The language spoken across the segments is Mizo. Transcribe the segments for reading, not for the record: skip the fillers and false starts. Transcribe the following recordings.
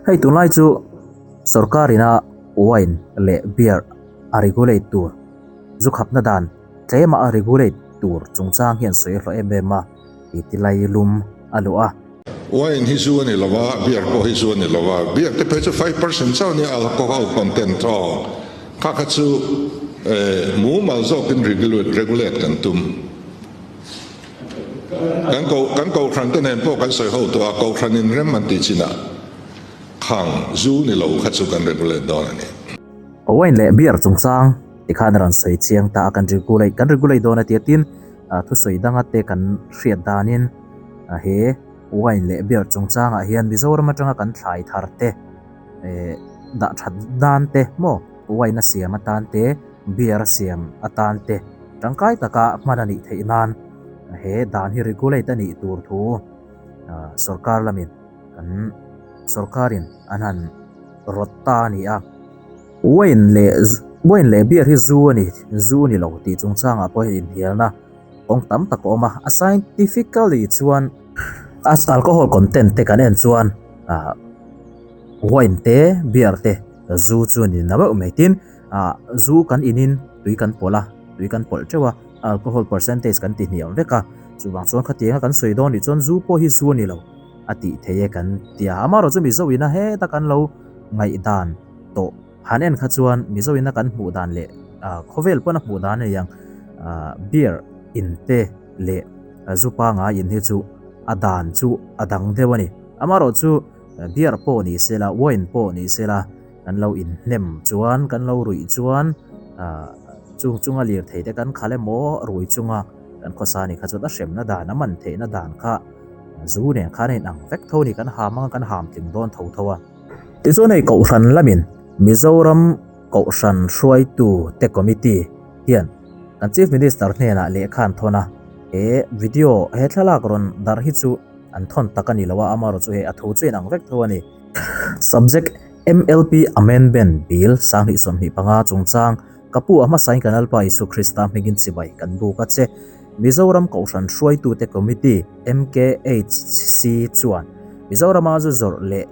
Hei tunlai chu sorkar ina wine leh beer a regulate tur zu khapna dan tlema a regulate tur chungchang hian sawi a hlawh em em a, tih tilai lum a luh a. Wine hi zu a ni lo a, beer pawh hi zu a ni lo a, beer te phei chu 5% chauh a nia alcohol content aw, kha kha chu mumal zawkin regulate kan tum. Kan ko kan kohhran te nen pawh kan sawi ho tawh a, kohhran in rem an tih chinah khang zu ni lo kha chu kan regulate dawn a ni. Wine leh beer chungchang tikhan a rawn sawi chiang ta a, kan regulate kan regulate dawn a tia tin thusawi danga te kan hriat danin he wine leh beer chungchangah hian Mizoram atanga kan thlai thar te dah that nan te maw wine a siam atan te beer a siam atan te tangkai taka hman a nih theih nan he dan hi regulate a nih tur thu sorkar lamin kan sorkarin an han rawt ta a ni a. Wine leh wine leh beer hi zu a ni zu a ni lo tih chungchangah pawh hian inhnialna kawng tam tak a awm a, a scientifically chuan as alcohol content te kan en chuan ah wine te beer te zu chu a ni na meuh mai tin ah zu kan in in tui kan pawlh a tui kan pawlh teuh a alcohol percentage kan ti hniam vek a chuvang chuan khatianga kan sawi dawn nih chuan zu pawh hi zu a ni lo a tih theih e kan ti a amaherawhchu mizo ina heta kan lo ngaihdan tawh han en kha chuan mizo ina kan hmuh dan leh ah khawvel pawn a hmuh dan a ni ang ah beer in te leh zu pangai in hi chu a dan chu a dang deuh a ni amaherawhchu beer pawh ni sela wine pawh ni sela kan lo inhnem chuan kan lo ruih chuan ah chung chunga lirthei te kan khalh emaw rui chunga kan khawsa ni kha chuan a hremna dan a man theihna dan kha zu nen khan a inang vek tho a ni kan ham anga kan ham tling dawn tho tho a. Tichuan hei Kohhran lamin Mizoram Kohhran hruaitu te committee hian kan Chief Minister hnenah lehkha an thawn a, he video he thlalak rawn darh hi chu an thawn tak a ni lo a, amaherawhchu hei a thu chu inang vek tho a ni. Subject, MLP Amendment Bill 2025 chungchang Ka pu a hmasain kan Lalpa Isu Krista hmingin chibai kan buk a che. Mizoram Kohhran hruaitute Committee, MKHC, chuan Mizorama zu zawrh leh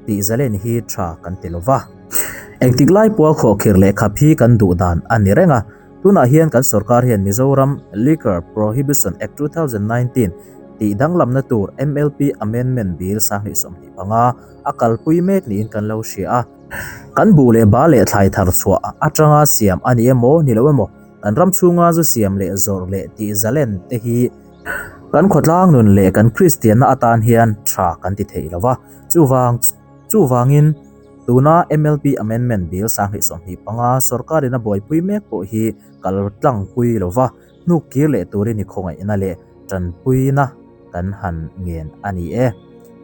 tih zalen hi tha kan ti lo va. Engtik lai pawha khawhkhirh leh khap hi kan duh dan a ni reng a. Tunah hian kan sorkar hian Mizoram Liquor Prohibition Act 2019 tih danglamna tur MLP Amendment Bill 2025 a kalpui mek niin kan lo hria a. Kan buh leh ba leh thlai thar chhuah atanga siam a ni emaw ni lo emaw kan ram chhunga zu siam leh zawrh leh tih zalen te hi kan khawtlang nun leh kan Kristianna atan hian tha kan ti thei lo va. Chuvang chuvangin tuna MLP Amendment Bill 2025 sorkarin a buaipui mek pawh hi kal tlangpui lo va, hnuk kir leh turin i khawngaihna leh tanpuina kan han ngen a ni e.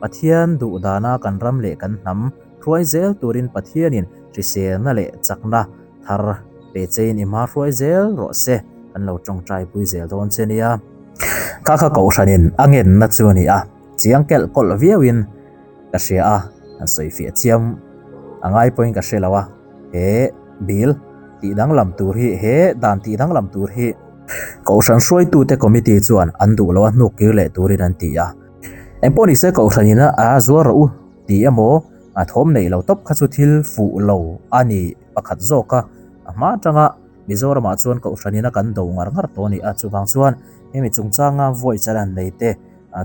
Pathian duh dana kan ram leh kan hnam hruai zel turin Pathianin hriselna leh chakna thar pe chein i hma hruai zel rawh se, kan lo tawngtai pui zel dawn che nia. Kha kha Kohhranin a ngenna chu a ni a, chiang kelh kawlh viauin ka hria a, han sawi fiah chiam a ngai pawhin ka hre lo a, he bill tih danglam tur hi, he dan tih danglam tur hi Kohhran hruaitute committee chuan an duh lo a, hnuk kir leh turin an ti a. Engpawh nise Kohhranin a zuar rawh u tih emaw a thawm neih lo tawp kha chu thil fuh lo a ni pakhat zawk a, a hma atanga Mizoramah chuan Kohhranin a kan do ngar ngar tawh a ni a, chuvang chuan hemi chungchanga voice a lan nei te,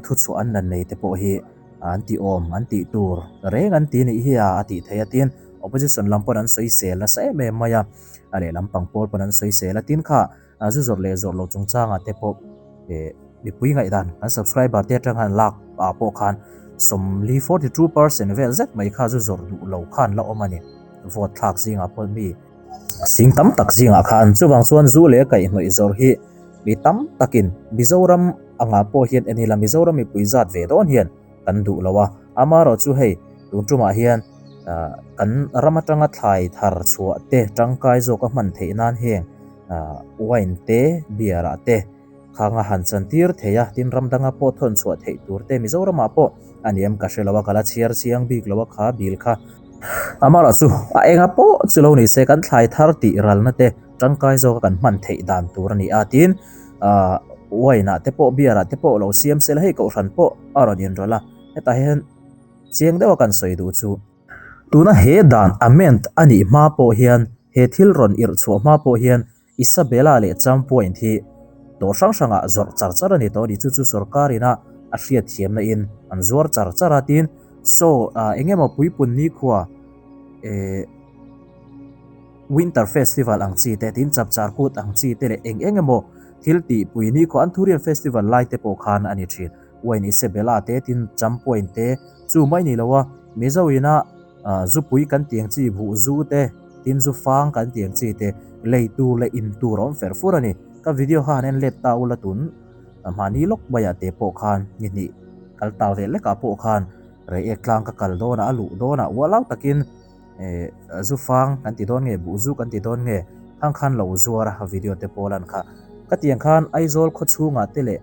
thuchhuah an lan nei te pawh hi an tih awm an tih tur reng an ti nih hi a a tih theih a tin opposition lam pawn an sawisel nasa em em mai a, a lehlam pang pawl pawn an sawisel a tin kha zu zawrh leh zawrh loh chungchangah te pawh eh mipui ngaihdan kan subscriber te atang han lak ah pawh khan sawmli 42% vel zet mai kha zu zawrh duh lo khan la awm a ni vote thlak zingah pawh mi sing tam tak zingah khan chuvang chuan zu leh kaihhnawih zawrh hi mi tam takin Mizoram angah pawh hian en ila Mizoram mipui zat ve dawn hian kan duh lo a amaherawhchu hei tun tumah hian ah kan ram atanga thlai thar chhuah te tangkai zawk a hman theih nan heng ah wine te beer ah te khanga han chan tir thei a tin ram danga pawh thawn chhuah theih tur te Mizoramah pawh a ni em ka hre lo a ka la chhiar chiang bik lo a kha bil kha amaherawhchu a enga pawh chu lo ni se kan thlai thar tih ralna te tangkai zawk a kan hman theih dan tur a ni a tin ah wine ah te pawh beer ah te pawh lo siam sela hei kohhran pawh a rawn inrawlh a hetah hian chiang deuh a kan sawi duh chu. Tuna he dan amend a nih hma pawh hian, he thil rawn irh chhuah hma pawh hian Isabella leh Champoint hi dawr hrang hrangah zawrh char char a ni tawh a ni. Chu chu sorkar ina a hriatthiamna in an zuar char char a tin saw eng emaw puipun nikhua eh Winter Festival ang chi te tin Chapchar Kut ang chi te leh eng eng emaw thil tihpui nikhua Anthurium Festival lai te pawh khan a ni thin. Wine Isabella te tin Champoint te chu mai ni lo a Mizo ina Zupui kan tiang chi buh zu te, tin zu fang kan tiang chi te, lei tur leh in tur a awm fer fur a ni. Ka video kha han en let ta ula tun mahni lawk maiah te pawh khan ni hnih kal ta ve lekah pawh khan Reiek tlang ka kal dawnah a luh dawnah ualau takin zu fang kan ti dawn nge buh zu kan ti dawn nge khang khan lo zuar a video te pawh lan kha. Ka tiang khan Aizawl khawchhungah te leh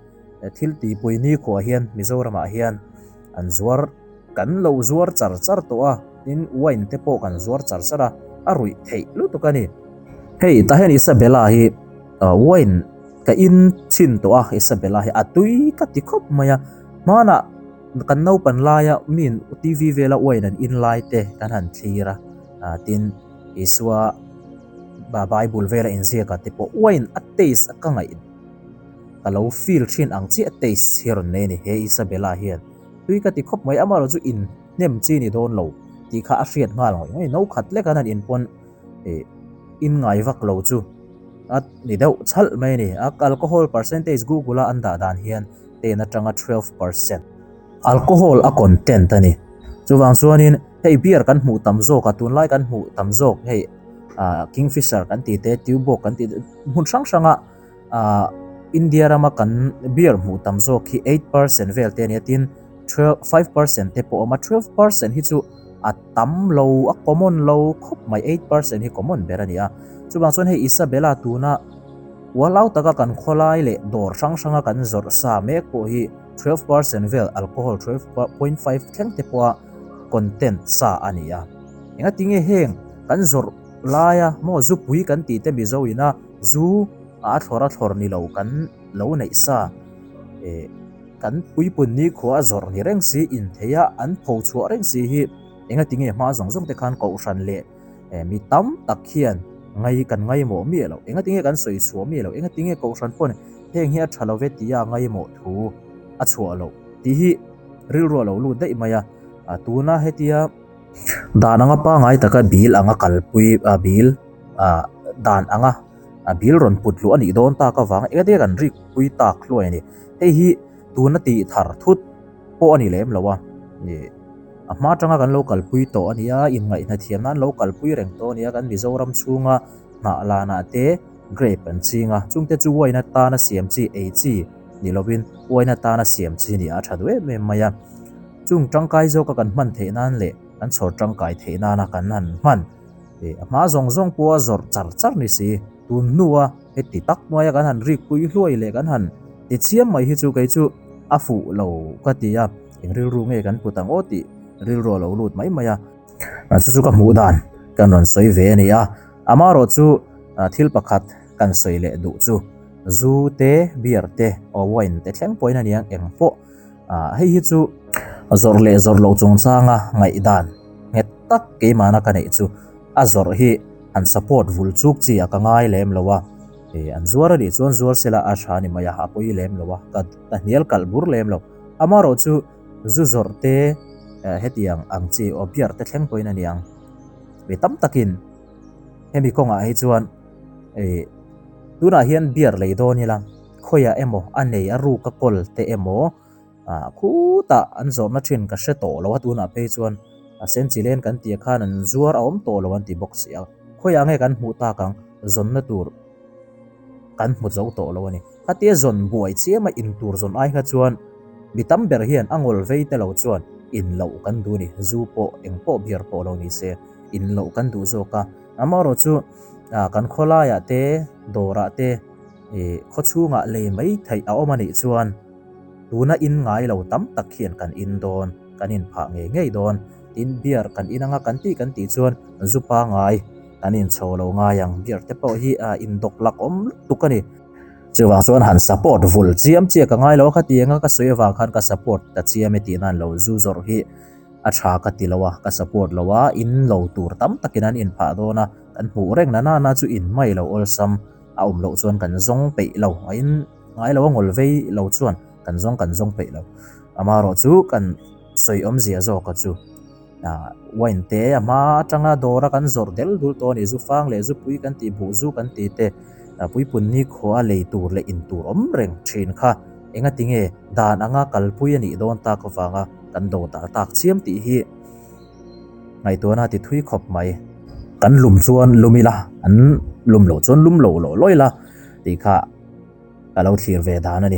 thil tihpui nikhua hian Mizoramah hian an zuar Kan lo zuar char char tawh a, tin wine te pawh kan zuar char char a, a ruih theih lutuk a ni. Hei tah hian Isabella hi wine ka in chhin tawh a, Isabella hi a tui ka ti khawp mai a, hmanah kan naupan laia min TV vela wine an in lai te kan han thlir a, tin Isua Bible vela inziak ah te pawh wine a taste a ka ngaih ka lo feel thin ang chiah taste hi a rawn nei a ni he Isabella hian. Tui ka ti khawp mai, amaherawh chu in hnem chi ni dawn lo tih kha a hriat nghal ngawih ngawih. No khat lek an han in pawn ih in ngai vak lo chu a ni deuh chhalh mai a ni. A alcohol percentage Google a an dah dan hian ten atanga 12% alcohol a content a ni. Chuvang chuanin hei beer kan hmuh tam zawk a, tunlai kan hmuh tam zawk hei ah Kingfisher kan tih te, Tuborg kan tih te hmun hrang hranga Ah India rama kan beer hmuh tam zawk hi 8% vel te a nia tin 5% te pawh a awm a, 12% hi chu a tam lo a common lo khawp mai 8% hi common ber a ni a. Chuvang chuan hei Isabella tuna ualau taka kan khawlai leh dawr hrang hranga kan zawrh sa mek pawh hi 12% vel alcohol 12.5 thleng te pawha content sa a ni a. Engatinge heng kan zawrh laia maw zupui kan tih te Mizo ina Zu a thlawr a thlawr ni lo kan lo neih sa eh kan puipun ni khua a zawrh ni reng si in thei a an pho chhuah reng si hi enga tinge hma zawng zawng te khan kohhran leh eh mi tam tak hian ngai kan ngaimawh miah loh enga tinge kan sawi chhuah miah loh enga tinge kohhran pawn heng hi a tha lo ve tia ngaimawh thu a chhuah loh tih hi rilru a lo lut daih mai a tuna hetia Dan anga pangai taka bill anga kalpui ah bill ah dan anga a bill rawn put luh a nih dawn tak avang eng enge kan rik pui tak hluai a ni. Hei hi tuna tih thar thut pawh a ni lem lo a, ih a hma atanga kan lo kalpui tawh a ni a, inngaihna thiam nan lo kalpui reng tawh a ni a, kan Mizoram chhunga hnah lanah te grape an ching a, chungte chu wine atana siam chi ei chi ni lovin wine atana siam chi ni a tha duh em em mai a. Chung tangkai zawka kan hman theih nan leh kan chhawr tangkai theih nana kan han hman ih a hma zawng zawng pawha zawrh char char ni si. Tun hnua heti tak hnuaia kan han rik pui hluai leh kan han ti chiam mai hi chu kei chu a fuh lo ka ti a, eng rilru nge kan put ang aw tih rilru a lo lut mai mai a. Chu chu ka hmuh dan kan rawn sawi ve a ni a, amaherawh chu thil pakhat kan sawi leh duh chu zu te, beer te, wine te thleng pawhin a ni ang eng pawh. Ah hei hi chu zawrh leh zawrh loh chungchanga ngaihdan nghet tak keimahna ka neih chu a zawrh hi an support vul chuk chi a ka ngai lem lo a, eh an zuar a nih chuan zuar sela a tha ni mai a, a pawi lem lo a, ka ka hnial kalh bur lem lo. Amaherawh chu zu zawrh te eh hetiang ang chi aw beer te thleng pawhin a ni ang. Mi tam takin hemi kawngah hi chuan eh tunah hian beer lei dawn ila. Khawiah emaw a nei a ruk a kawl te emaw ah khutah an zawrhna thin ka hre tawh lo a tunah phei chuan a senchi len kan tih khan an zuar a awm tawh lo an ti bawk si a khawiah nge kan hmuh tak ang zawnna tur kan hmu zo tawh lo a ni khatia zawn buai chiam a in tur zawn ai kha chuan mi tam ber hian a ngawl vei te lo chuan in loh kan duh a ni zu pawh eng pawh beer pawh lo ni se in loh kan duh zawk a amaherawh chu ah kan khawlaiah te dawrah te. Ih, khawchhungah lei mai theih a awm a nih chuan tuna in ngai lo tam tak hian kan in dawn, kan in phah ngei ngei dawn. Tin, beer kan in anga kan tih kan tih chuan zu pangai kan in chho lo ngai ang. Beer te pawh hi a in dawk lak awm lutuk a ni. Chuvang chuan han support vul chiam chiah ka ngai lo a, khatianga ka sawi avang khan ka support ta chiam e tih nan lo zu zawrh hi. A tha ka ti lo a, ka support lo a, in lo tur tam takin an in phah dawn a, kan hmuh reng na nana chu in mai lo awlsam a awm loh chuan kan zawng peih lo, a in ngai lo a ngawl vei lo chuan kan zawng kan zawng peih lo. Amaherawh chu kan sawi awmzia zawka chu wine te a hma atanga dawra kan zawrh del dul tawh a ni, zu fang leh zupui kan tih buh zu kan tih te puipun nikhua a lei tur leh in tur awm reng thin kha engati nge dan anga kalpui a nih dawn tak avanga kan do dal tak chiam tih hi ngaihtuahna ti thui khawp mai. Kan lum chuan lum ila, an lum loh chuan lum lo lawh lawih la tih kha ka lo thlir ve dan a ni.